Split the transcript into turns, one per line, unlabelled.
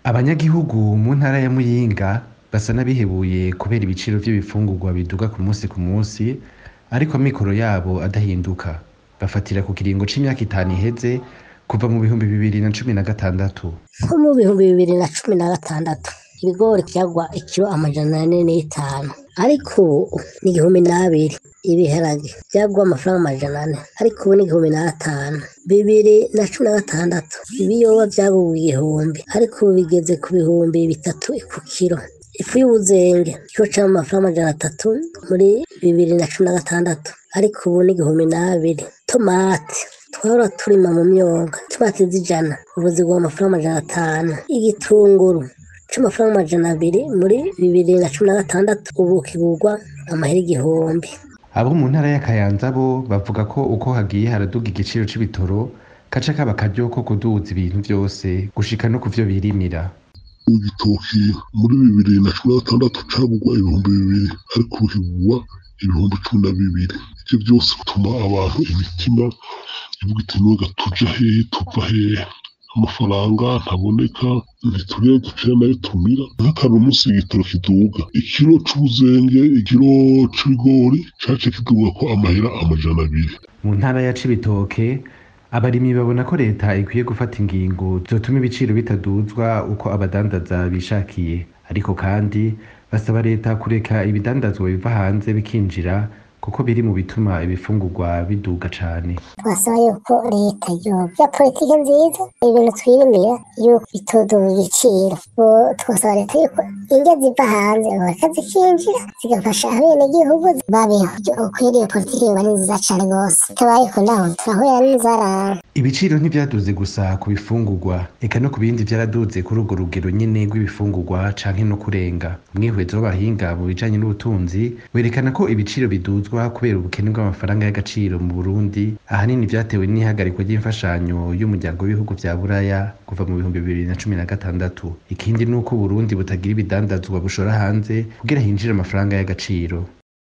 Abanyagihugu mu ntara ya Muyinga basa n'abihebuye kubera ibiciro vy'ibifungurwa biduga ku musi ku musi, ariko amikoro yabo adahinduka. Bafatira ku kiringo c'imyaka 5 iheze kuva mu 2016.
Nko mu 2016 ibigori vyagwa ikiro 405, ariko ubu ni 1002. Ibiharage vyagwa amafaranga 400, ariko ubu ni 1005. 2016 ibiyoba vyagurwa 1000, ariko ubu bigeze ku 3000 ku kiro. Ifu y'ubuzenge ikiro c'amafaranga 300 muri 2016, ariko ubu ni 1002. Tomate twahora turima mu myonga, tomate z'ijana ubu zigura amafaranga 500. Igitunguru c'amafaranga 200 muri 2016 ubu kigurwa amahera 1000.
Abo mu ntara ya Kayanza bo bavuga ko uko hagiye haraduga igiciro c'ibitoro kaca kaba akaryo ko kuduza ibintu vyose gushika no kuvyo birimira.
Igitoki muri 2016 cagurwa 2000, ariko ubu kigurwa 12,000. Ivyo vyose bituma abantu imitima ivuga iti none tuja hehe tuva hehe? Amafaranga ntaboneka, ntitugira ducira nayo tumira. Nk'akarorero umunsi igitoro kiduga, ikiro c'ubuzenge, ikiro c'ibigori caciye kidugako amahera 200.
Mu ntara ya Cibitoke abarimyi babona ko leta ikwiye gufata ingingo zotuma ibiciro bitaduzwa uko abadandaza bishakiye, ariko kandi basaba leta kureka ibidandazwa biva hanze bikinjira kuko biri mu bituma ibifungurwa biduga cane.
Twasaba yuko leta yogira politike nziza, ibintu twirimira yuko bitoduga igiciro. Twasaba leta yuko indya ziva hanze boreka zikinjira zigafasha abenegihugu babeho. Ukwiriye iyo politike yoba ari nziza cane gose, itabaye uko naho turahura n'inzara.
Ibiciro ntivyaduze gusa ku bifungurwa, eka no ku bindi vyaraduze kuri urwo rugero nyene rw'ibifungurwa canke no kurenga. Umwihwezo w'abahinga mu bijanye n'ubutunzi werekana ko ibiciro biduzwa kubera ubukene bw'amafaranga y'agaciro mu Burundi, ahanini vyatewe n'ihagarikwa ry'imfashanyo y'umuryango w'ibihugu vya Buraya kuva mu 2016. Ikindi nuko Uburundi butagira ibidandazwa bushora hanze kugira hinjire amafaranga y'agaciro.